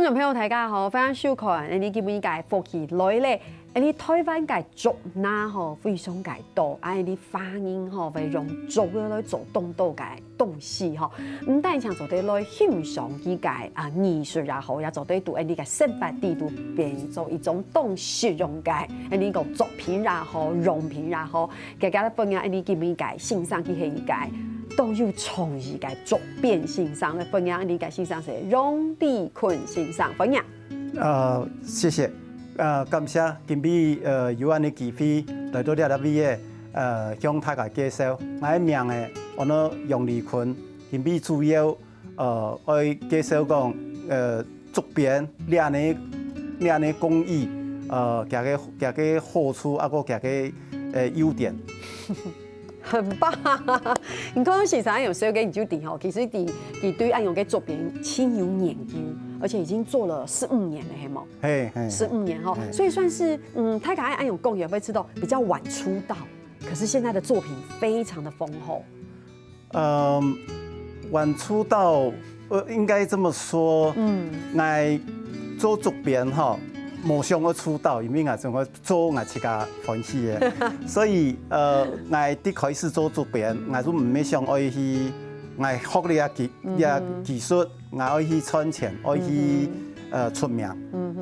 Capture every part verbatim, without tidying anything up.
觀眾朋友，大家好，歡迎收看，𠊎俚今晡日个福氣來了。𠊎俚臺灣个竹林吼，非常个多，啊，𠊎俚華人吼，會用竹仔來做當多个東西吼。毋單淨做得來欣賞佢个啊藝術也好，也做得對𠊎俚个生活裡肚變做一種當實用个，𠊎俚講作品也好，用品也好， 大家來歡迎𠊎俚今晡日个先生，佢係一个當有創意个竹編先生。來歡迎𠊎俚个先生係楊禮坤先生，歡迎。呃，謝謝。呃，感謝今晡日，呃，有恁个機會來到這个位仔，呃，向大家介紹。𠊎个名仔安到楊禮坤，今晡日主要 呃，愛介紹講，呃，竹編這呢，這呢工藝，呃，佢个，佢个好處，啊，過佢个，呃，優點。很棒！你看先生有時候跟你就定吼，其實佢，佢對恁樣个作品盡有研究，而且已經做了十五年了，係無？嘿，嘿，十五年吼，嘿。所以算是，嗯，大家恁樣講也會知道比較晚出道，可是現在的作品非常的豐厚。 嗯，晚出道，呃，應該這麼說，嗯，𠊎做竹編吼，無想愛出道，因為𠊎想愛做𠊎自家歡喜个。所以，呃，𠊎一開始做竹編，𠊎就毋係想愛去，𠊎學這技，這技術，𠊎愛去賺錢，愛去，呃，出名。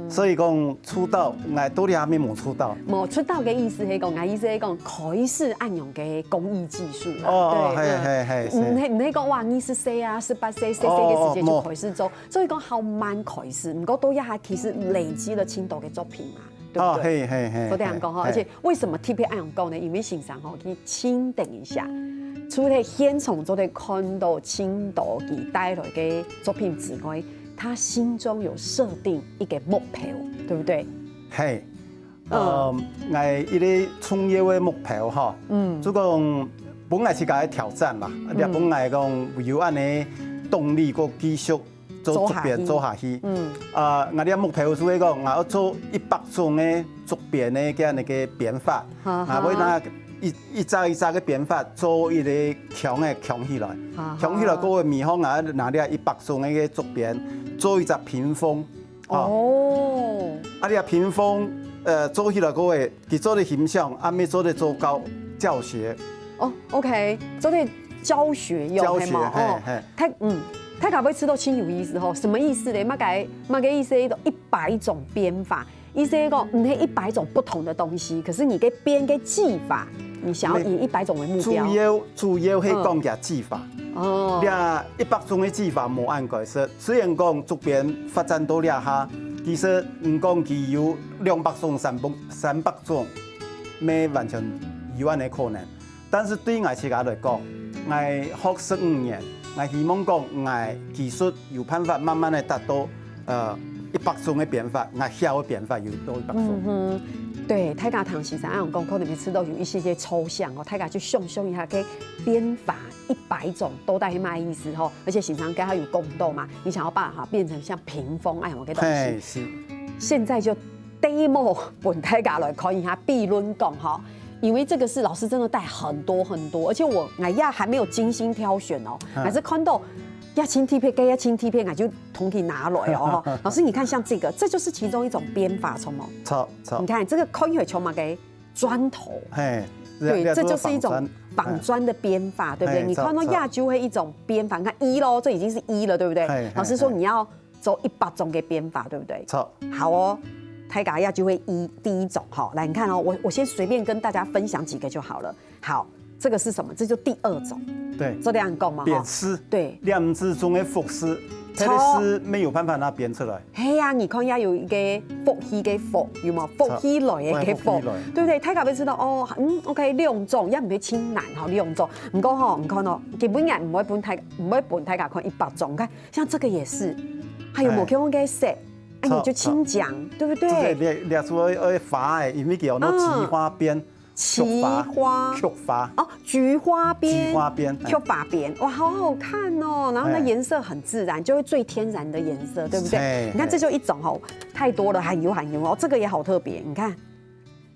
所以講出道，𠊎到這下還無出道。無出道个意思係講，𠊎意思係講，開始恁樣个工藝技術啦。哦，對，係，嗯。係，係，係。毋係，毋係講，哇，二十歲啊，十八歲、十歲个時間就開始做，哦，哦，無。所以講還慢開始，毋過到這下其實累積了盡多个作品嘛，對不對？哦，係，係，係，所以恁樣講吼，係。而且為什麼特別恁樣講呢？因為先生吼，佢盡，等一下，除了現場做得看到盡多佢帶來个作品之外，他心中有設定一個目標，對不對？係。 呃，𠊎一個重要个目標吼，嗯，就講分𠊎自家个挑戰嘛，也分𠊎講有恁呢動力，過繼續做竹編做下去。嗯，啊，𠊎這目標就係講，𠊎愛做一百種个竹編个恁呢个編法，𠊎會拿一一隻一隻个編法做一個框仔框起來，框起來過後，然後𠊎拿這一百種个竹編做一隻屏風。 哦，啊，你个屏風，呃，做起來過後，佢做得欣賞，啊，也做得做教教學。哦，OK，做得教學用，教學，係無？哦，係，係。大，嗯，大家會知道盡有意思吼，什麼意思呢？麼个，麼个意思？一百種編法，意思係講，嗯，係一百種不同的東西，可是你个編个技法，你想要以一百種為目標。主要，主要係講佢技法。哦，這一百種个技法無恁該說， 雖然講竹編發展到這下，其實毋講佢有兩百種、三百、三百種，也完全有恁呢可能。但是對𠊎自家來講，𠊎學十五年，𠊎希望講𠊎技術有辦法慢慢个達到，呃，一百種个編法，𠊎曉个編法有到一百種。嗯哼，對，大家聽先生恁樣講，可能會聽到有一些些抽象哦，大家去想像一下，該編法 一百種到底係麼个意思吼？而且先生剛剛有講到嘛，你想要把它變成像屏風恁樣个東西。嘿，是。現在就 demo 分大家來看一下，比論講吼，因為這個是老師真的帶很多很多，而且我，𠊎也還沒有精心挑選哦，嗯。還是看到這盡特別，該這盡特別，𠊎就同佢拿來哦。老師，你看像這個，這就是其中一種編法，著無？著，著。你看這個看起來像麼个？ 磚頭。嘿，對，這，這就是一種這，這做仿磚。仿磚的編法，對不對？嘿，你看到亞洲的一種編法，你看一咯，這已經是一了，對不對？嘿，嘿，老師說你要做一百種的編法，對不對？著。好哦，大家亞洲的一，第一種哈，來，你看哦，我，我先隨便跟大家分享幾個就好了。好，這個是什麼？這就第二種。對。做這樣講嘛，哈。扁絲。對。兩隻中的複絲，它的絲沒有辦法拿扁出來。 係啊，你看也有一個福氣个福，有無？福氣來个福，福氣來。對不對？大家會知道哦，嗯，OK，兩種，也毋會盡難吼，兩種。毋過吼，你看哦，基本上毋會分大，毋會分大家看一百種。你看，像這個也是，還有無共樣个色，哎，你就盡靚，對不對？這個列，列出來，呃，花欸，因為佢有那菊花邊。 菊花，菊花。哦，菊花邊，菊花邊，哎。菊花邊，哇，好好看哦。然後呢，哎。顏色很自然，就會最天然的顏色，對不對？哎，你看，哎。這就一種哦，太多了，還有還有哦，這個也好特別，你看，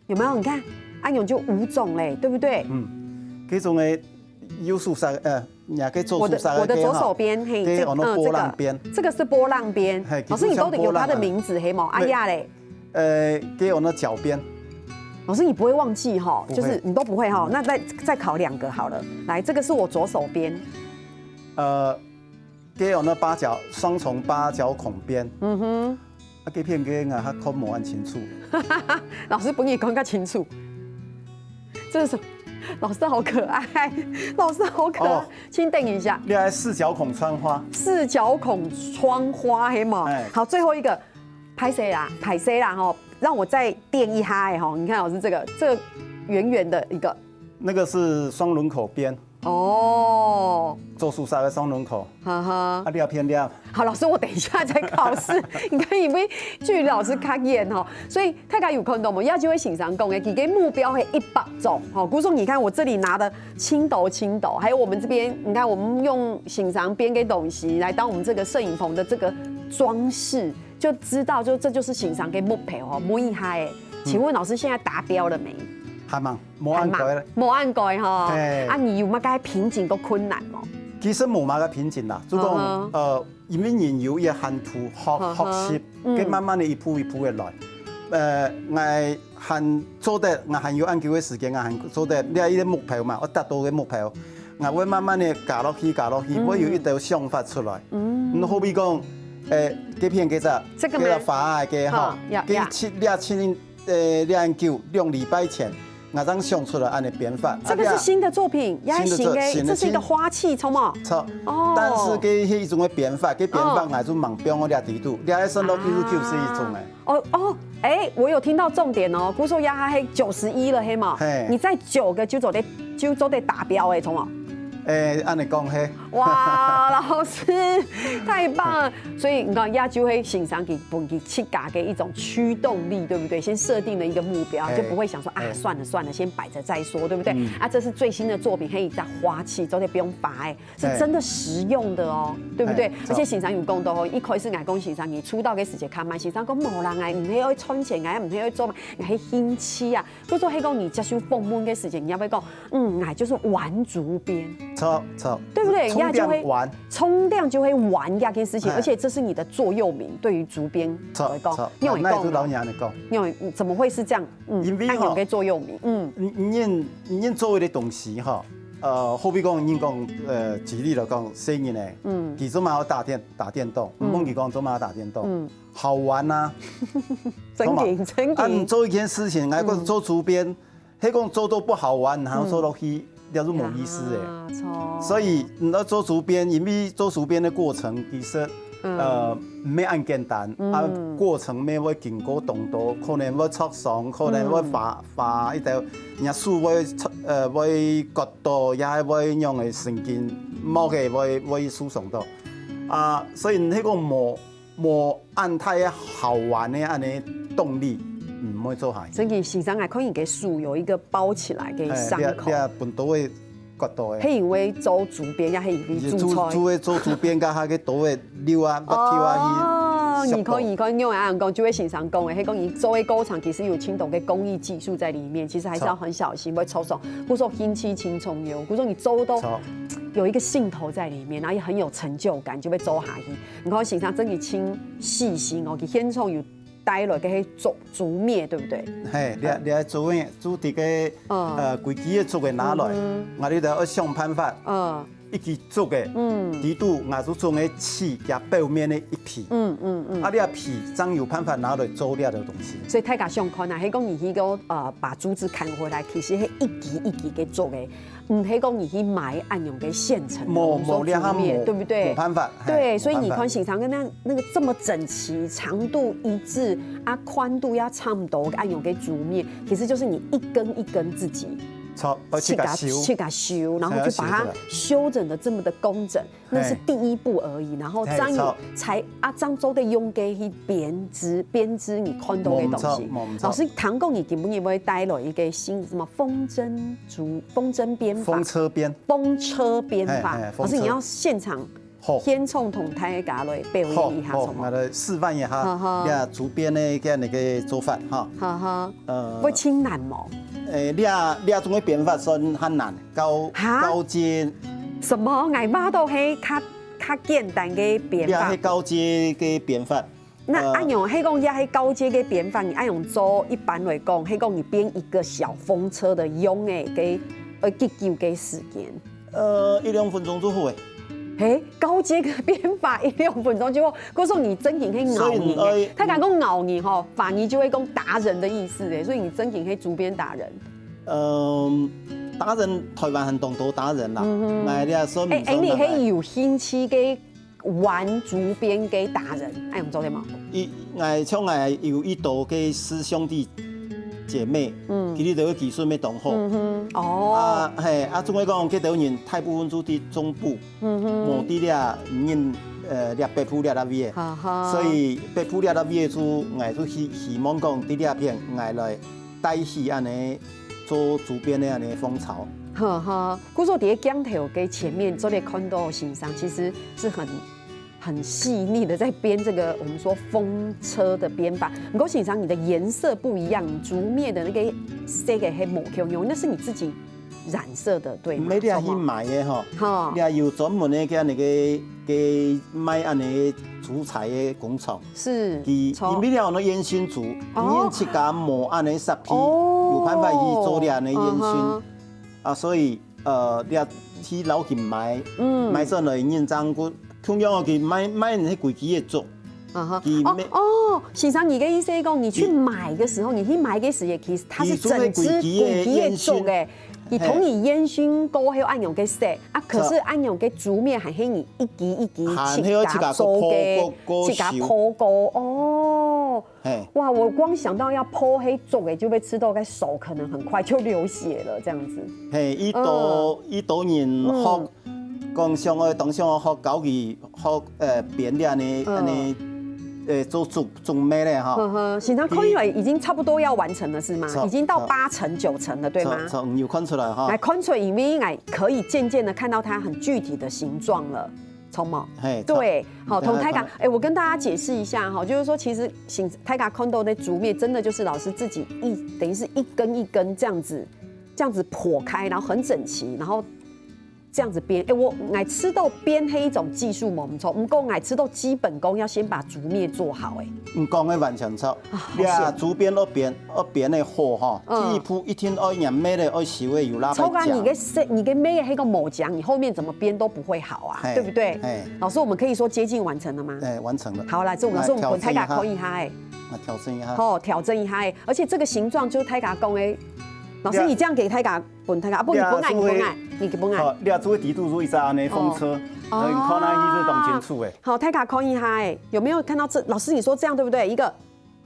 有沒有？你看，恁樣就五種嘞，對不對？嗯，這種的有樹上，呃，你个左手个，我的左手边，嘿，这个，这个，嗯，波浪边。这个是波浪边。嘿，老师，你都有它的名字，嘿吗？啊，呀嘞。呃，给我那脚边。老师，你不会忘记哈，不会。就是你都不会哈。那再，再考两个好了。来，这个是我左手边。呃，给我那八角，双重八角孔边。嗯哼。啊，这片个啊，还看无恁清楚。老师，帮你看个清楚。这是什么？老师好可爱，老师好可爱，哦。请等一下。你还四角孔窗花。四角孔窗花，嘿嘛。哎。好，最后一个，拍谁啦？拍谁啦？吼，让我再垫一下，哎吼，你看老师这个，这个圆圆的一个。那个是双轮口边。哦。做树梢个双轮口。哈哈。啊，你要偏亮。好，老师，我等一下再考试，你看有没有距离老师较远吼？所以大家有看到吗？亚洲会欣赏讲的，其实目标是一百种吼。故所你看我这里拿的青豆青豆，还有我们这边，你看我们用欣赏边个东西来当我们这个摄影棚的这个装饰，就知道就这就是欣赏个目标吼，每一下哎。请问老师现在达标了没？还蛮，无按过。还蛮，无按过吼。嘿。啊，你有没有个瓶颈个困难吗？其实无么个瓶颈啦，就讲，嗯哼。呃，因为人有一个handle，学，嗯哼。学习，嗯。跟慢慢的一步一步的来。呃，我还做得，我还有恁久个时间，我还做得，你看一个目标嘛，我达到个目标，我会慢慢的加落去，加落去，嗯。会有一个想法出来。嗯。你好比讲，呃，这片个啥，这个吗？这个花个哈，好，要，要。这七，这七，呃，两久，两礼拜前， 我正想出来恁个变法。这个是新的作品，啊，也是新个，新的作，新的，这是一个花器，错吗？错。哦。但是个迄种个变法，个变法哦。我就蛮放我这底肚，你还算落去是九十一种哎。哦，哦，哎，我有听到重点哦，不是说压他黑九十一了黑嘛？嘿。你再九个就做得，就做得达标哎，错吗？哎，恁个讲嘿。哇，老师，太棒了！所以你看，亚洲黑欣赏给，给自家个一种驱动力，对不对？先设定了一个目标，嘿。就不会想说啊，嘿。算了算了，先摆着再说，对不对？嗯。啊，这是最新的作品，嘿，在花器，昨天不用发哎，是真的实用的哦，对不对？嘿，而且欣赏有讲到哦，一开始我讲欣赏你出道个时节看嘛，欣赏讲无人哎，毋係愛賺錢，哎，毋係愛做嘛，哎，興趣啊。不是说黑讲你接受访问个时节，你要不要讲，嗯，哎，就是玩竹编，错，错。对不对？冲浪，人家就会玩。冲浪就会玩这件事情，哎。而且这是你的座右铭，对于竹编来讲，错，错。你有讲吗？啊，那就老娘的讲。你有，怎么会是这样？嗯，因为吼，按样个座右铭，嗯。你，你，你做一个东西哈，呃，好比讲，你讲，呃，举例来讲，生意呢，嗯。其实嘛要打电，打电动，嗯。唔好去讲做嘛打电动，嗯。好玩啊。真的，真的。啊，你做一件事情，还不如做竹编，嗯。 迄讲做到不好玩，然后做落去，嗯。也是无意思诶。啊，错。所以，你要做竹编，因为做竹编的过程，其实，嗯。呃，没恁简单，嗯。啊，过程没会经过动作，可能会受伤，可能会发，嗯。发一条，人家手会，呃，会割到，也会让个神经，毛个会，会受伤到。啊，所以迄个无 无恁大个好玩个安尼动力，毋会做下去。真个，先生，𠊎看你个手有一个包起来个伤口。哎，你，你本都会割到个。係因為做竹編，也係因為煮菜。煮，煮个做竹編，甲下个刀个溜啊，骨頭啊，哦，去，你看，你看，用啊，講，就係先生講个，係講你做个過程其實有盡多个工藝技術在裡面，其實還是要很小心，會受傷。故所興趣盡重要，故所你做到有一個興頭在裡面，然後也很有成就感，就會做下去。 你看先生真个真細心哦，佢現場有帶來个係竹，竹篾，對不對？嘿，你，你愛竹篾，竹竹个，嗯。呃，規支个竹个拿來，嗯哼。𠊎兜就愛想辦法，嗯。一支竹个，嗯。底肚𠊎就種个刺，佢表面个一皮。嗯，嗯，嗯。啊，你个皮正有辦法拿來做料个東西。所以大家想看啊，係講你去个，呃，把竹子砍回來，其實係一支一支个竹个， 毋係講你去買恁樣个現成的，無，我們說無，你還無，竹篾，對不對？無辦法，嘿，對，所以你看，無辦法。先生个那，那個這麼整齊，長度一致啊，寬度也差不多，恁樣个竹篾，其實就是你一根一根自己著，而且自家，自家修。自家修，然後就把它嘿，修出來。修整得這麼的工整。 那是第一步而已，然後正有才，啊，正做得用个去編織，編織你看到个東西。無毋著，無毋著。老師，聽講你今晡日會帶來一個新什麼風箏竹，風箏編法？風車編。風車編法。嘿，嘿，老師，風車。你要現場，好。現場同大家來表演一下，好，好，好嗎？𠊎來示範一下，好，好。這竹編个恁樣个做法哈。好，好。呃，會盡難無？誒，這，這種个編法算較難。 高，哈？高階，什麼？𠊎畫到係較較簡單个編法。這係高階个編法。那恁樣，係講這係高階个編法，你恁樣做，一般來講，係講你編一個小風車个樣仔，个呃幾久个時間？呃，一兩分鐘就好誒。嘿，高階个編法一兩分鐘就好，可是你正經係𠢕人誒。所以你愛大家講𠢕人吼，華語就會講達人的意思誒，所以你正經係竹編達人。 嗯，達人，台灣還當多達人啦。嗯哼。𠊎這算毋哎，哎，你係算達人。有興趣个玩竹編个達人，哎，有做得無？一，𠊎像𠊎有一兜个師兄弟姐妹，嗯。佢兜个技術乜當好。嗯哼，哦。啊，嘿，啊，總係講，佢兜人大部分都在中部，嗯哼。無在這，嗯，呃，這北部這位个。哈哈。所以北部這位个就，𠊎就希，希望講，在這片，𠊎來帶起恁呢 做竹編个恁呢風潮。哈哈，故所在鏡頭个前面，做得看到先生其實是很很細膩的在編這個我們說風車的編法。不過先生，你的顏色不一樣，竹篾的那個色个係無共樣，那是你自己染色的，對嗎？毋係，你愛去買个吼。哈。你愛有專門个恁呢个个賣恁呢竹材个工廠。 是，佢，著。因為了那煙燻竹，哦。你自家無恁呢設備，哦。有辦法去做了那煙燻。嗯哼。啊，所以，呃，你去老去買，嗯。買轉來認真个，共樣个去買，買那規支个竹。啊哈。佢乜哦，哦，先生，你的意思是講，你去買的時候，你去買的時候，其實它是整支規支个竹个，佢同你煙燻過後恁樣个色，啊，可是恁樣个竹篾還係你一支一支自家做个，還係自家做个，自家做个，哦。 嘿。哇，我光想到要破黑做，哎，就被刺到，該手可能很快就流血了，這樣子。嘿，一多，嗯。一多人學，嗯。講想愛，當想愛學教佢學，呃，編的恁呢，嗯。恁呢，呃，做竹，竹篾咧哈。呵呵，現在看起來已經差不多要完成了，是嗎？差，已經到八成九成了，對嗎？差，差，有看出來哈。來，看出來，因為應該可以漸漸地看到它很具體的形狀了。 蔥毛。嘿，對，蔥，好，同大家，哎，我跟大家解釋一下哈，就是說，其實請大家看到的竹篾，真的就是老師自己一，等於是一根一根這樣子，這樣子剖開，然後很整齊，然後這樣子編。哎，𠊎，𠊎知道編係一種技術無錯，毋過𠊎知道基本功要先把竹篾做好，哎。你講个完全著。啊，好險。你啊，竹編愛編，愛編个好哈，嗯。第一步一定愛，若篾个愛收个有拉白講。你个色，你个篾个那個毛講，你後面怎麼編都不會好啊，嘿，對不對？嘿。老師，我們可以說接近完成了嗎？哎，完成了。好，來，這我們，來，老師，我們分大家看一下，哎。來調整一下。好，調整一下，哎。而且這個形狀就是大家講的，老師，你這樣給大家分大家，啊，不，你分𠊎，你分𠊎，你分𠊎。好，你啊，這个底肚就一隻恁呢風車，哦。所以你看那意思當清楚，哎。好，大家看一下，哎，有沒有看到這？老師，你說這樣對不對？一個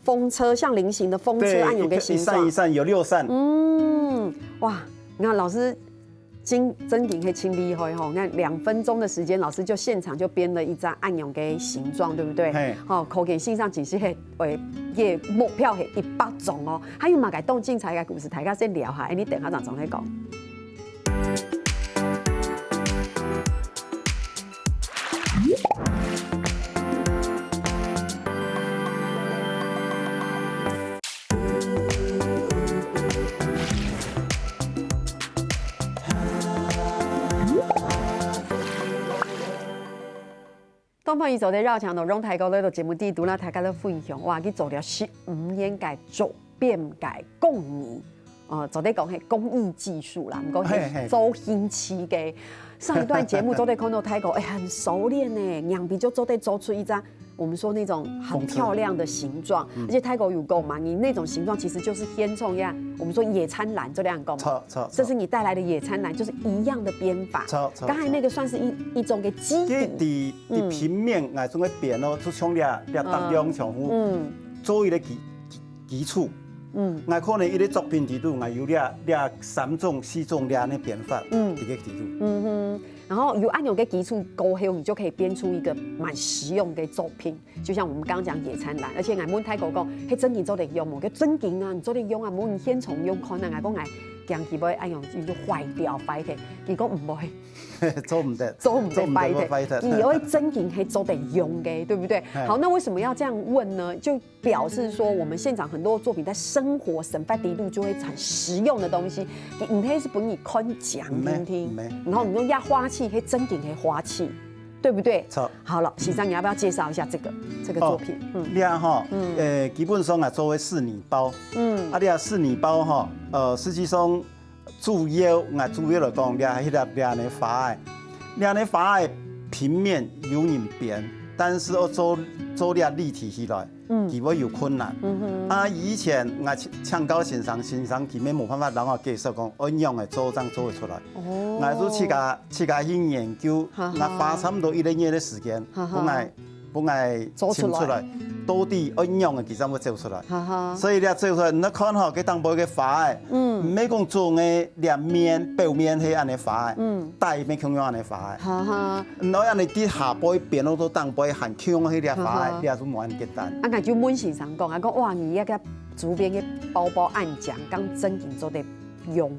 風車，像菱形的風車，對，恁樣个形狀。一個，一扇一扇，有六扇。嗯，哇，你看老師真，真的是真厲害吼！你看兩分鐘的時間，老師就現場就編了一張恁樣个形狀，對不對？嘿。吼，可見先生其實係，會，个目標係一百種哦。還有麼个當精彩个故事，大家先聊下，哎，你等下正再講。 東方宇宙的繞牆路，榮大哥來到節目底肚啦，大家來分享，哇，佢做了十五年个竹編个工藝。 哦，做得講係工藝技術啦，毋過係，嘿，嘿，做興趣个。上一段節目做得看到大哥，哎，很熟練呢，兩邊就做得做出一張我們說那種很漂亮的形狀，嗯。而且大哥有講嘛，你那種形狀其實就是煙囪一樣，我們說野餐籃，這樣講嘛。著，著，著。這是你帶來的野餐籃，就是一樣的編法。著，著，剛才那個算是一，一種个基底。基底，嗯。底平面，哎，總个編咯，就像這，這搭兩重複，嗯。做一個基，基，基礎。 嗯。𠊎可能一個作品底肚，𠊎有這，這三種、四種這樣个編法，嗯。一個底肚。嗯哼，然後有恁樣个基礎過後，你就可以編出一個蠻實用的作品。就像我們剛剛講野餐籃，而且𠊎問大哥講，係真經做得用無？佢講真經啊，你做得用啊，無你現場用看啊。𠊎講𠊎 驚佢會恁樣就壞掉壞忒。佢講毋會，做毋得，做毋得壞忒，做毋得壞忒。佢會正經係做得用个，對不對？係。好，那為什麼要這樣問呢？就表示說，我們現場很多作品在生活生活裡肚就會很實用的東西，佢毋係係分你看獎聽聽，毋係，毋係。然後你說壓花器，係正經係花器，對不對？著。好了，喜章，你要不要介紹一下這個這個作品？哦，嗯，這吼，嗯，呃，基本上啊，做个仕女包，嗯，啊，這仕女包吼，呃，實際上主要，𠊎主要來講，這係這這个花仔，這个花仔平面有人編，但是要做做這立體起來，嗯，佢會有困難。嗯哼，啊，以前𠊎請請教先生，先生佢乜無辦法同𠊎解釋講，愛仰仔做正做得出來。哦，𠊎就自家自家去研究，哈哈，𠊎花差不多一個月个時間，哈哈，分𠊎分𠊎做出來，尋出來，到底愛仰仔佢正會做出來。哈哈，所以這做出來，你看吼，佢頂背个花仔，嗯，毋係講做个這面表面係恁樣花仔，嗯，底面共樣恁樣花仔。哈哈，你愛恁樣在下背變到頂背還共樣係這花仔，哈哈，這就無恁簡單。啊，𠊎就問先生講，啊，講哇，你這個竹編个包包恁靚，敢正經做得用？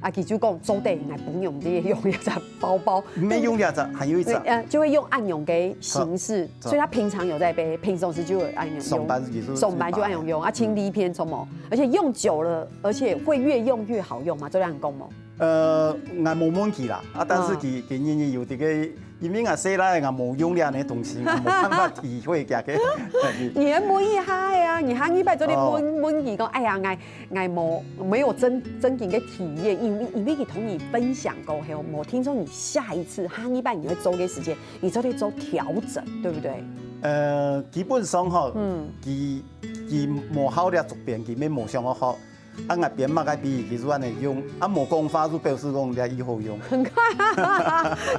啊，佢就講做得，𠊎分你用這个用這隻包包。毋係用這隻，還有一隻。呃，就會用恁樣个形式，好，所以他平常有在背，平常時就有恁樣用。上班時就，上班就恁樣用，啊，清理片什麼，而且用久了，而且會越用越好用嘛，這樣講無？呃，𠊎無問佢啦，啊，但是佢，啊，佢日日有這个，因為𠊎細倈𠊎無用這樣个東西，𠊎無辦法體會佢个。你還無一下呀，你下禮拜做得問，哦，問佢講，哎呀，𠊎 𠊎無，沒有真，真正个體驗，因為，因為佢同你分享過後，我聽說你下一次哈尼拜你會做个時間，你做得做調整，對不對？呃，基本上吼，嗯，佢，佢無好這竹編，佢乜無想要學。啊，𠊎編麼个畀佢，佢就恁樣用，啊，無講話就表示講這已好用。很快，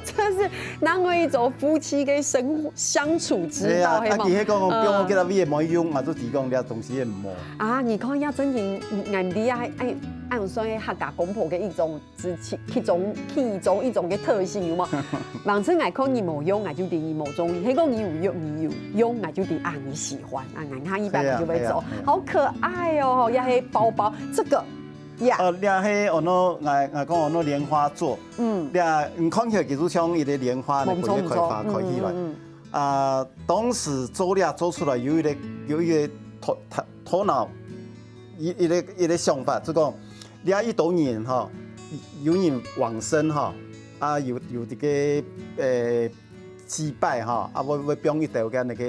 這是難為一種夫妻跟生活相處之道，對啊，啊，係嗎？佢係講，嗯，叫我給他也無用，啊，就提供這東西也無。 啊，你看，要真正，嗯，𠊎知啊，哎，哎，用算个客家公婆个一種之其，其中，其中一種个特性，有無？往時𠊎看你無用，𠊎就知你無中意；係講你有用，你有用，𠊎就知啊，你喜歡，啊，𠊎下一擺𠊎就會做。係啊，係啊，係啊。好可愛哦，也係包包，這個，呀。呃，這係安到，𠊎，𠊎講安到蓮花座。嗯。這，你看起來其實像一個蓮花，你可以開花，開起來。嗯，嗯，嗯，嗯。 啊，當時做這做出來有一個，有一個頭，頭，頭腦，一，一個，一個想法，就講，這一多年吼，有人往生吼，啊，有，有這個，呃，祭拜吼，啊，會，會放一兜个那個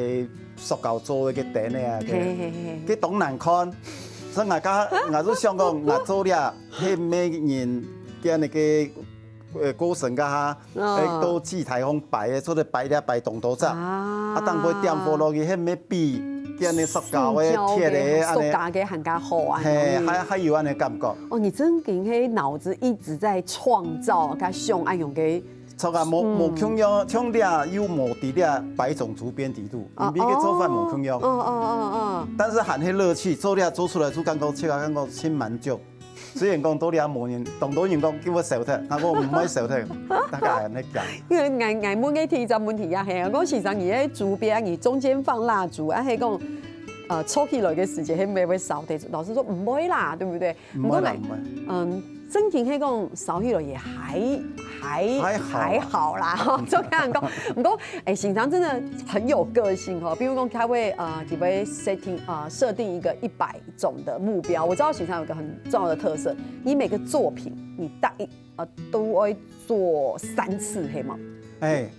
塑膠做个燈个啊，嘿，嘿，嘿。該當難看。所以𠊎家，𠊎就想講，𠊎做這，係每人个那個，呃，過身个哈， 哦。欸，到祭台項擺个，做得擺了擺當多隻。啊。啊，當佢點火落去，係毋係比恁樣塑膠个、塑膠个、鐵个，恁樣，塑膠个還較好啊，嘿，還，還有恁樣感覺。哦，你真經係腦子一直在創造，佮想愛用个。創啊，無，嗯。無共樣，像這又無在這擺種竹編底肚，哦，因為个做法無共樣。哦，哦，哦，哦。但是還係樂趣，做這做出來就感覺，自家感覺真滿足。 雖然講到這無人，當多人講叫𠊎燒忒，𠊎講毋會燒忒，大家還恁樣講。因為𠊎，𠊎問个第一隻問題也係，講先生你个竹編，你中間放蠟燭，啊，係講，呃，抽起來个時間，係毋係會燒忒？老師說毋會啦，對不對？毋會啦，毋過來，毋會。嗯，真經係講燒起來也還，還，還好啦。還好啦，就恁樣講。毋過，欸，先生真的很有個性吼，比如講，他會，呃，佢會設定，呃，設定一個一百 種的目標。我知道先生有一個很重要的特色，你每個作品，你大一，呃，都會做三次，係嗎？欸，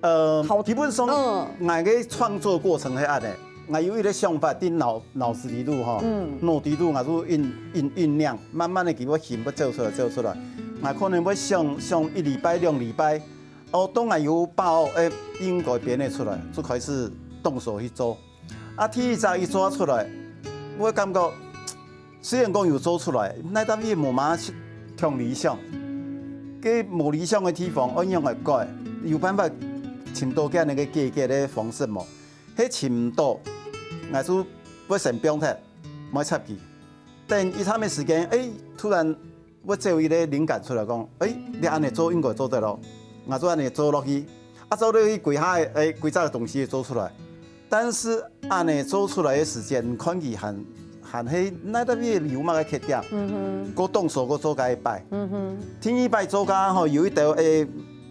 呃，好，基本上，嗯。𠊎个創作過程係恁樣，𠊎有一個想法在腦，腦子裡肚吼，嗯。腦底肚，𠊎就醞，醞，醞釀，慢慢个佢會形，會走出來，走出來。𠊎可能會想，想一禮拜、兩禮拜，哦，當𠊎有把握，欸，應該編得出來，就開始動手去做。 啊，第一隻一做出來，𠊎感覺，雖然講有做出來，哪搭位無麼个像理想。該無理想个地方，愛仰般改，有辦法尋到恁樣个解決个方式無？係尋毋到，𠊎就會先放忒，莫插佢。等一段个時間，欸，突然 會走一個靈感出來講，欸，你恁樣做應該做得咯，𠊎就恁樣做落去。啊，做落去歸下，欸，歸隻个東西做出來。但是恁樣做出來个時間，看佢還，還係哪搭位有麼个缺點，嗯哼，過動手過做該一擺。嗯哼，第二擺做該吼，有一兜誒，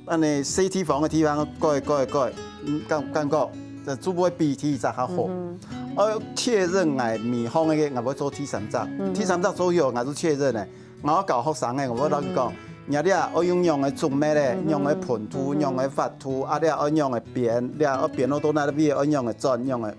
恁呢細地方个地方，改改改，嗯，感感覺，就做會比第一隻較好。嗯哼，我確認𠊎迷茫个，𠊎會做第三隻。嗯哼，第三隻做以後，𠊎就確認咧，𠊎要教學生个，𠊎會同佢講，嗯哼，你這愛用仰个種物咧，嗯哼，仰个盆土，嗯哼，仰个法土，啊，這愛仰个編，這愛編到到哪位，愛仰个轉，仰个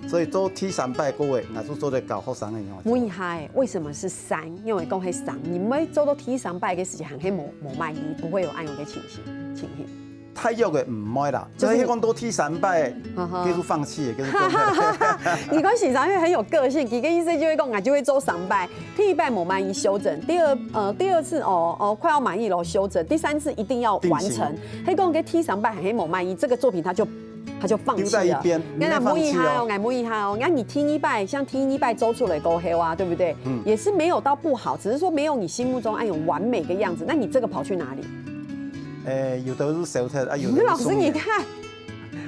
所以做第三擺過後，𠊎就做得教學生个樣子。問一下，為什麼是三？因為講係三，你們做到第三擺个時間，還係無無滿意，不會有恁樣个情形情形。大約个毋會啦，就係就係講到第三擺，呵呵，結束放棄，結束放棄。你看先生因為很有個性，佢个意思就係講，𠊎就會做三擺，第一擺無滿意修正，第二呃第二次哦哦快要滿意了修正，第三次一定要完成。定型。係講个第三擺還係無滿意，這個作品他就 他就放棄了。丟在一邊，你看，你沒放棄哦。問一下哦，𠊎問一下哦，那你第一擺，像第一擺做出來過後啊，對不對？嗯。也是沒有到不好，只是說沒有你心目中哎有完美的樣子。那你這個跑去哪裡？誒，有的是燒忒，啊，有的是送人。老師，你看，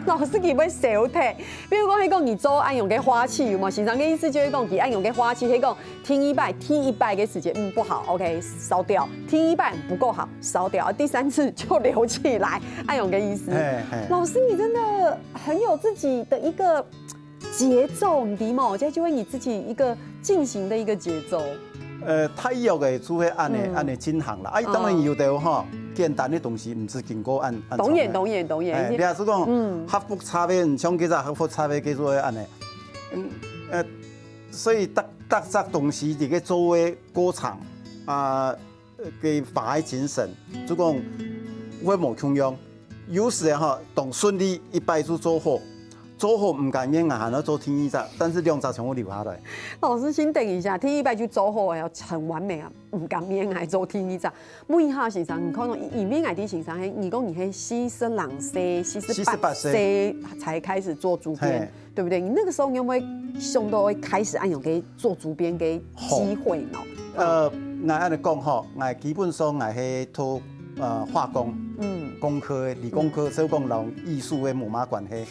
老師你會燒忒。比如講，那個你做恁樣个花器，有沒有？先生的意思就是講，你恁樣个花器，那個 第一擺，第一擺个時間，嗯，不好，OK，燒掉。第一擺不夠好，燒掉。第三次就留起來，恁樣个意思。嘿，嘿。老師，你真的很有自己的一個節奏，你知嗎？這就會你自己一個進行的一個節奏。呃，大約个就會恁呢，嗯。恁呢進行啦。啊，當然有的吼，哦。簡單的東西毋係經過恁，恁長的。當然，當然，當然。哎，你若係講，嗯。較複雜的，像這隻較複雜的，叫做恁呢。嗯，呃， 所以逐逐隻東西佇个做个過程啊，个花个精神，就講會無共樣。有時吼，當順利一擺就做好，做好毋甘願啊，還要做第二隻，但是兩隻全部留下來。老師，先等一下，第一擺就做好了，很完美啊，毋甘願還做第二隻。 問一下先生，你看到以以明愛的先生，嘿，你講你係四十零歲，四十八歲才開始做主編，嘿。對不對？你那個時候你有沒有想到會開始恁樣个做主編个機會呢？好。呃，𠊎恁呢講吼，𠊎基本上𠊎係讀呃化工，嗯。工科个，理工科，嗯。所以講摎藝術个無麼關係。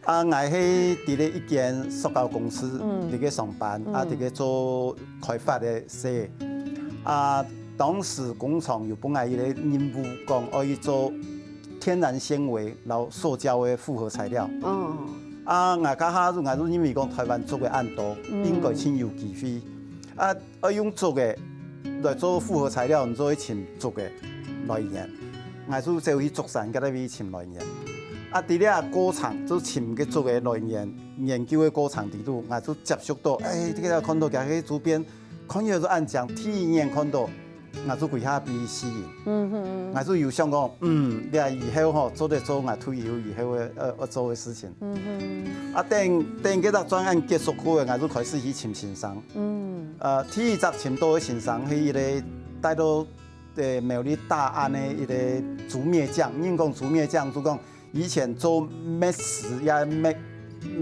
啊，𠊎係佇咧一間塑膠公司，嗯。佇个上班，啊，嗯。佇个做開發个事。啊，當時工廠有分𠊎一個任務，講愛去做天然纖維摎塑膠个複合材料。哦。啊，𠊎該下就，𠊎就認為講臺灣竹仔恁多，嗯。應該盡有機會。啊， 愛用竹仔來做複合材料，你就愛尋竹个來源。𠊎就走去竹山該位尋來源。啊，佇這過程就尋个竹个來源，研究个過程裡肚，𠊎就接觸到，哎，這個看到佢个主編，看起來就恁靚，第一眼看到，𠊎就歸下被吸引。嗯哼。𠊎就有想講，嗯，這以後吼，做得做𠊎退休以後个，呃，愛做个事情。嗯哼。啊，等，等這隻專案結束過後，𠊎就開始去尋先生。 嗯。呃，第一隻尋到个先生係一個戴到呃苗栗大安个一個竹篾匠，人講竹篾匠就講以前做篾石也篾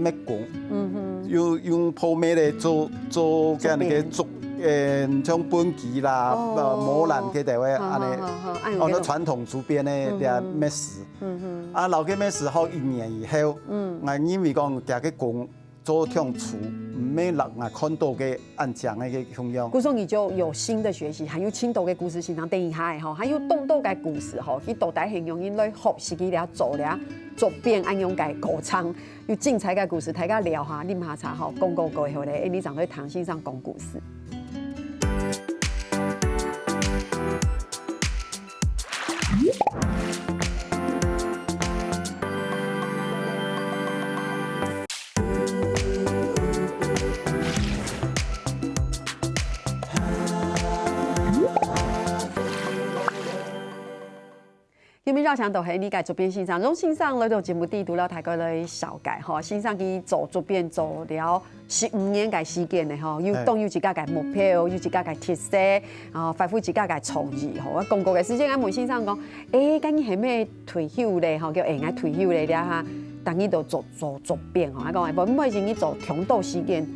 篾工，嗯哼。用用破篾來做做這樣个竹，呃，像畚箕啦、哦。呃，磨籃个單位恁呢。好好好好，恁樣哦，該傳統竹編个這篾石。嗯哼。啊，摎該篾石學一年以後，嗯。𠊎認為講這個工 做長處，毋係人啊看到个恁靚个个形象。故所你就有新的學習，還有盡多个故事，先生等一下吼，還有當多个故事吼，佢到底係仰般來學習佢這做這竹編恁樣个過程，有精彩个故事，大家聊下，啉下茶吼，講過過後咧，哎，你正來聽先生講故事。 今晡日邀請到係李家竹編先生，榮先生來到節目裡肚，摎大家來紹介吼。先生佢做竹編做了十五年个時間咧吼，有，嘿。當有自家个目標，有自家个特色，啊，發揮自家个創意吼。啊，講過个時間，𠊎問先生講，誒，該你係毋係退休咧吼？叫誒，𠊎退休咧，這下，逐日都做做竹編吼。啊，講，誒，毋會係你做長途時間，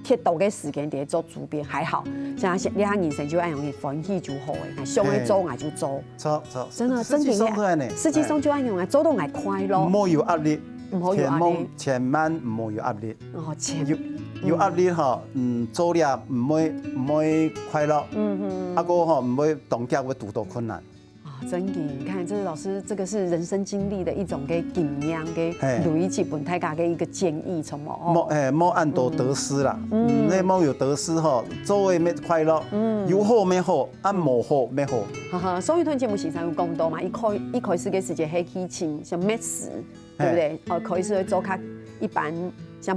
忒多个時間佇做竹編，還好，像這下人生就恁樣歡喜就好誒，想愛做𠊎就做。 著著，真的，實際上都恁呢。真的，實際上就恁樣啊，做到𠊎快樂。莫有壓力，毋好有壓力。千萬，千萬毋好有壓力。哦，千有有壓力吼，嗯，做了毋會毋會快樂，嗯嗯，啊，過後吼毋會當遽會堵到困難。啊，真的，你看，這個老師，這個是人生經歷的一種个經驗，个累積，分大家个一個建議，什麼哦？莫，哎，莫恁多得失啦，嗯，那莫有得失吼，做个乜快樂，嗯，有好乜好，啊，無好乜好。哈哈，所以頭先節目先生有講到嘛，一開一開始个時節，係去尋像覓食，對不對？哦，開始會做較一般像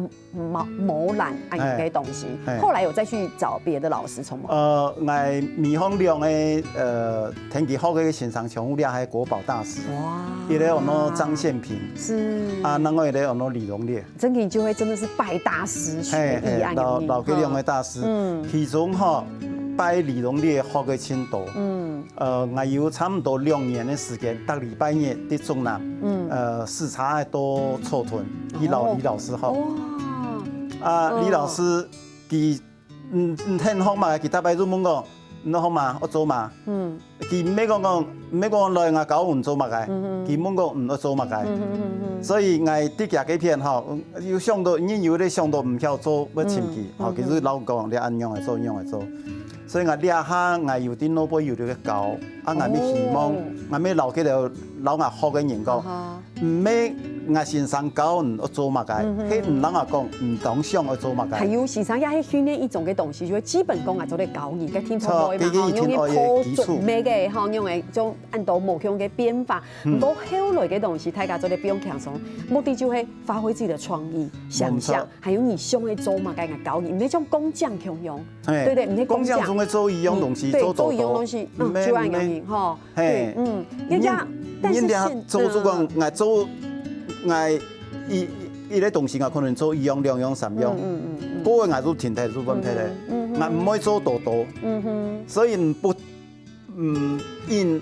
毛毛染恁樣个東西，後來有再去找別的老師，從無？呃，𠊎尾項兩个呃天氣好个先生全部了，還國寶大師，哇，一个安到張憲平，是啊，另外一个安到李榮烈，真的就會真的是拜大師學藝啊，老老个兩个大師，嗯，其中吼拜李榮烈學个盡多，嗯。 呃，𠊎有差毋多兩年个時間，逐禮拜日在竹南，嗯，呃，視察多草屯，去摎李老師學。哇，啊，李老師佢，嗯，嗯，很好嘛，佢逐擺就問講，你好嘛，愛做嘛？嗯，佢毋係講講，毋係講來𠊎教你做麼个，佢問講你愛做麼个。所以𠊎在佢該片吼，有想到，人有咧想到毋曉做，愛尋佢，吼，佢就摎講，你恁樣來做，恁樣來做。 所以𠊎這下𠊎有在外背有這个教，啊，𠊎乜希望，𠊎乜摎佢兜摎𠊎學个人講，毋係𠊎先生教你愛做麼个，係你摎𠊎講你當想愛做麼个。還有先生也係訓練一種个東西，就係基本功啊，做得教你，該聽眾朋友嘛，吼，用个基礎，每个吼，用个種恁多無共个變化，毋過後來个東西，大家做得放輕鬆，目的就係發揮自己的創意、想像。 還有你想愛做麼个，𠊎教你，毋係像工匠共樣，對對，毋係工匠。工匠總係做一樣東西，對，做做一樣東西，嗯，就恁樣吼。嘿，嗯，人家，但是現做做講，𠊎做，𠊎一一个東西，𠊎可能做一樣、兩樣、三樣，嗯嗯嗯，過後𠊎就停忒，就放忒咧，嗯嗯，𠊎毋會做多多，嗯哼，所以毋 嗯，硬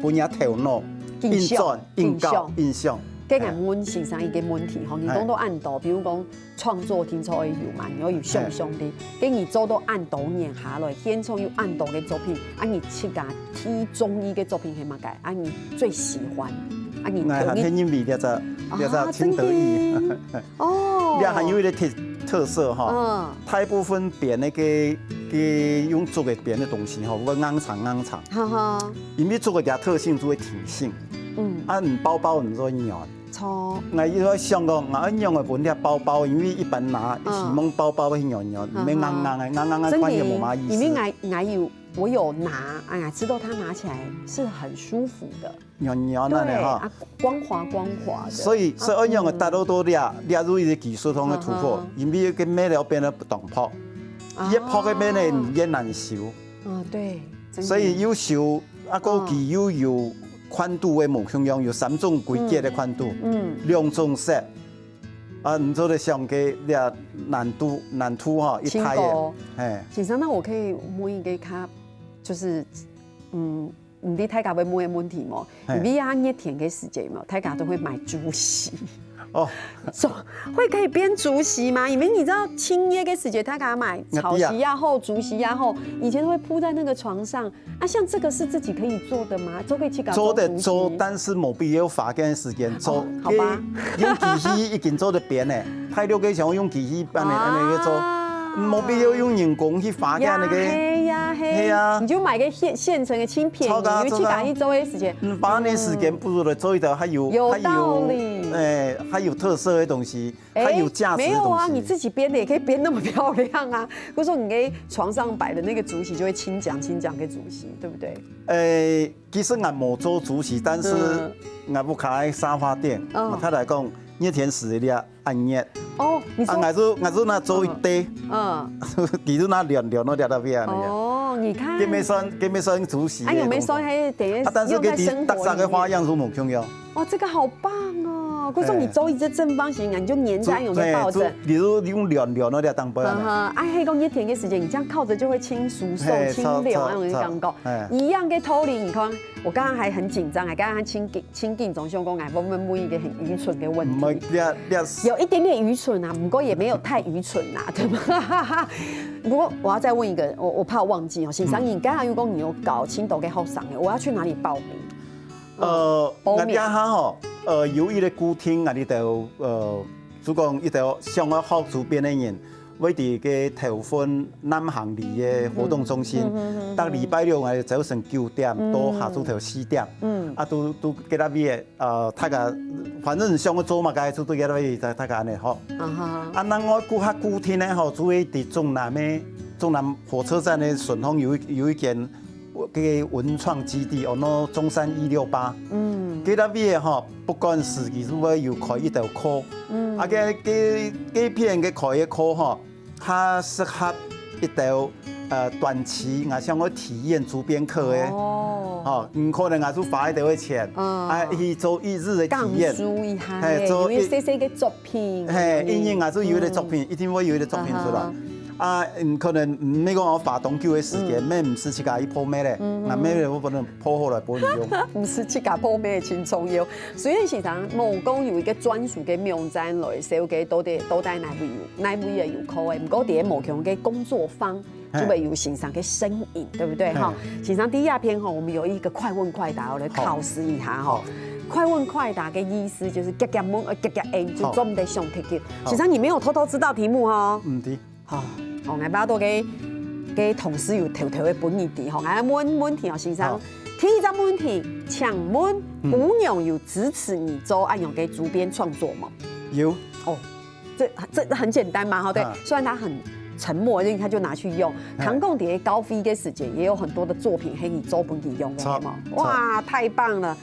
分人頭腦，硬轉，硬搞，硬想。該𠊎問先生一個問題吼，你講到恁多，比如講創作定著愛有嘛，你愛有想像力，該你做到恁多年下來，現場有恁多个作品，啊，你自家最中意个作品係麼个？啊，你最喜歡？啊，你，𠊎還係認為這隻，這隻真得意。 哦，這還有一個特特色哈，嗯，大部分編个个个用竹个編个東西哈，會硬長硬長，哈哈，因為竹个个特性就會挺性，嗯，啊，你包包你就會軟。著，𠊎一直想講，𠊎愛仰般分這包包，因為一般拿，希望包包會軟軟，毋係硬硬个，硬硬个看也無麼意思。因為𠊎𠊎有我有拿，哎呀，知道它拿起來是很舒服的。 軟軟个呢哈。對啊，光滑光滑的。所以所以恁樣个達到到這，這就一個技術上个突破，因為該material變到當薄，越薄个material越難修。啊，對，真的。所以又修，啊，過佢又有寬度个無共樣，有三種規格个寬度，嗯，兩種色，啊，你做得想該這難度難度哈，一大个，嘿。先生，那我可以問一個他，就是，嗯， 毋知大家會問个問題無？因為啊，熱天个時節嘛，大家都會買竹席。哦，所以會可以編竹席嗎？因為你知道，清夜个時節，大家買草席也好，竹席也好，以前都會鋪在那個床上。啊，像這個是自己可以做的嗎？都可以去搞做得做，但是無必要花个時間做。好吧，用機器已經做得編了，大陸个想用機器恁樣恁樣去做。 無必要用人工去花个那個。係呀，係呀，係呀，你就買個現現成的，輕便宜，你去趕去做个時間，嗯，花那時間不如來做一條還有有道理，哎，還有特色的東西，還有價值的東西。沒有啊，你自己編的也可以編那麼漂亮啊。不是說你在床上擺的那個竹席就會清講清講个竹席，對不對？哎，其實𠊎無做竹席，但是𠊎屋下个沙發墊，我太太講，熱天時个 恁熱。哦，你說，啊，𠊎就𠊎就拿做一堆，嗯，佢就拿兩兩个兩个邊个。哦，你看，佢乜算佢乜算竹席个東西。哎，有沒有說還等於啊，但是佢用在生活裡面？佢特色个花樣係無共樣。哦，這個好棒哦！可是你做一隻正方形，你就黏在用个抱枕。你就用兩兩个兩當背。哈哈，哎，係講熱天个時間，你這樣靠著就會清舒爽、清涼那種感覺。一樣个道理，你看，我剛剛還很緊張，還剛剛還清緊 清緊張想講，哎，會不會問一個很愚蠢的問題？有一點點愚蠢啊，不過也沒有太愚蠢啊，對吧？不過我要再問一個，我我怕我忘記哦，先生，你剛才又講你有教青島个學生，我要去哪裡報名？呃，報名。𠊎這下吼，呃，有一个固定啊，你兜，呃，就講一兜想要學竹編个人，會在該頭份南行里个活動中心，嗯，嗯，嗯，嗯。逐禮拜六啊，朝晨九點到下晝頭四點，嗯。啊，都，都該搭位个，呃，大家反正想要做麼个，就到該搭位，大，大家恁樣學。啊哈。啊，另外較固定个吼，就會在中南个，中南火車站个順風有一，有一間 个文創基地，哦，喏，中山一六八。嗯。該搭位个吼，不管時期就會有開一兜課。嗯。啊，該，該，該片个開个課吼，較適合一兜，呃，短期，𠊎想要體驗竹編課个。哦。吼，嗯，可能𠊎就花一兜个錢，嗯。啊，去做一日个體驗。感受一下，嘿，做一，有一些些个作品。嘿，因為𠊎就有一个作品，嗯。一定會有一个作品出來。啊哈。 啊，嗯，可能，嗯，毋係講𠊎花當久个時間，嗯。乜毋使自家去破滅咧，嗯，嗯。啊，乜咧，𠊎可能破好來分你用。毋使自家破滅，真重要。雖然先生無講有一个專屬个網站來紹介到底，到底哪位有，哪位也有課个，毋過在無共个工作坊，嘿。就會有先生个身影，對不對？嘿。哈，先生第一篇吼，我們有一個快問快答，我來考試一下吼。好。快問快答个意思就是，遽遽問，呃，遽遽應，就好。做毋得想忒久。好。先生，你沒有偷偷知道題目哦？毋知。 吼，哦，𠊎恅著个，个同事有偷偷个分你知吼。𠊎問問題哦，先生。好。第一隻問題，請問，嗯。姑娘有支持你做恁樣个竹編創作無？有。哦，這，這很簡單嘛，吼，對。啊。雖然他很沉默，因為他就拿去用。哎。聽講在高飛个時間，也有很多的作品係你做分佢用个，著，係無？著。哇，太棒了！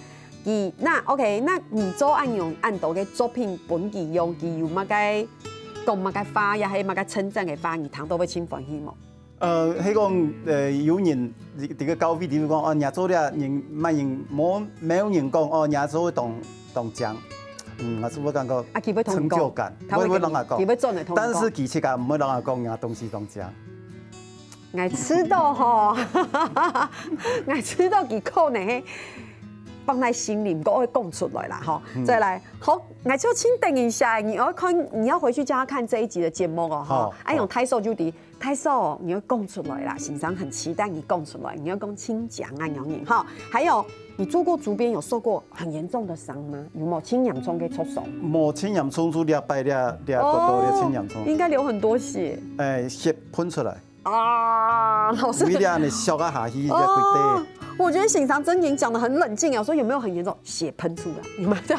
佢，那，OK，那你做恁樣恁多个作品分佢用，佢有麼个講麼个話，也係麼个稱讚个話，你聽到會盡歡喜無？呃，係講，呃，有人，這，這个高飛，比如講，哦，若做了，人，麼人，無，無人講，哦，若做會當，當靚。嗯，𠊎就會感覺啊，佢會同你講，成就感，他會跟你，會，會摎𠊎講。佢會轉來同你講。但是其實啊，毋會摎𠊎講，若東西當靚。 𠊎知道吼，𠊎知道佢可能係放在心裡，毋過愛講出來啦吼。嗯。再來，好，𠊎就請等一下，你要看，你要回去叫他看這一集的節目哦，吼。好，哎，用好。大嫂就知，大嫂，你要講出來啦，先生很期待你講出來，你要講親講啊，有無？哈，還有，你做過竹編有受過很嚴重的傷嗎？有無？盡嚴重个挫傷？無盡嚴重，就這擺這，這骨頭這盡嚴重。哦，應該流很多血。哎，血噴出來。 啊，老師。為了恁樣削啊下去，哦，這个骨頭。我覺得先生真的講得很冷靜啊，我說有沒有很嚴重？血噴出來，有沒有這樣？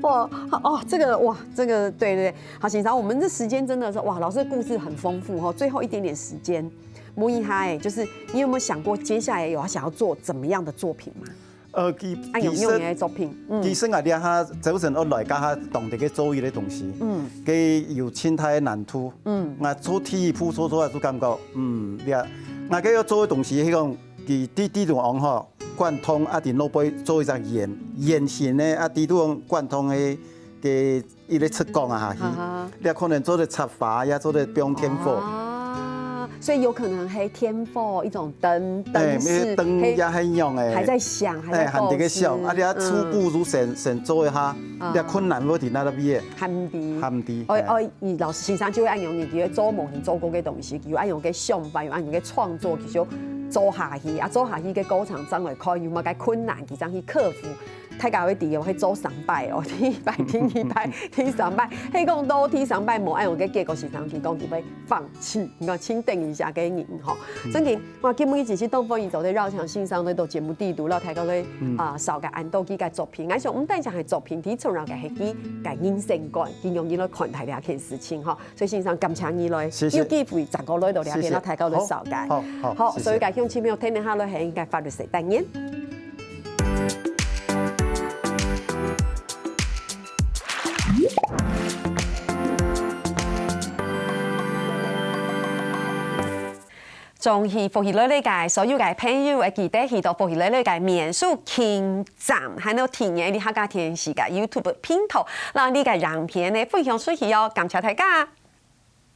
哇，哦，這個，哇，這個，對，對，對。好，先生，我們這時間真的是，哇，老師的故事很豐富哈，最後一點點時間，問一下，哎，就是你有沒有想過接下來有要想要做怎麼樣的作品嗎？呃，其，啊，有，其實，有你的作品，嗯。其實啊，這下朝晨愛來這下當地个做一个東西，嗯。个有盡大个難度。 嗯。𠊎做第一步做出來就感覺，嗯，這，𠊎个要做个東西，係講，佢底，底肚項吼，貫通啊，在外背做一隻圓，圓形个啊，底肚項貫通个，个一个側角啊下去。哈哈。這可能做得插花，也做得放電火。啊，所以有可能係電火，一種燈，哎，燈飾，那燈也很用哎。還在想，還在哎，還在該想，構思，啊，你啊，初步就先，嗯。先做一下，啊。這困難會在哪位？還毋知。還毋知，哦，哎。哦， 你老師先生就會恁樣，佢會做無曾做過个東西，佢有恁樣个想法，有恁樣个創作，佢就做下去，啊，做下去个過程正來看有麼个困難，佢正去克服。大家會知哦，係做三擺哦，第一擺、第二擺、第三擺，係講到第三擺無恁樣个結果，先生佢講佢會放棄，你看，請等一下个人吼。嗯。真个，哇，今晡日真係當歡喜做得邀請先生來到節目底肚，摎大家來，嗯。啊，紹介恁多佢个作品。𠊎想，毋單淨係作品，最重要个係佢个人生觀，佢用佢來看待這件事情吼。 所以先生，感謝你來，謝謝。有機會再過來到這片，謝謝。摎大家來紹介。好，好，好，好，謝謝。所以，各位鄉親朋友，聽一下來，係應該法律系單元。中意福氣來了个所有个朋友，會記得去到福氣來了个面書 站，還有訂閱你客家電視个YouTube頻道，摎你个影片呢分享出去哦。感謝大家。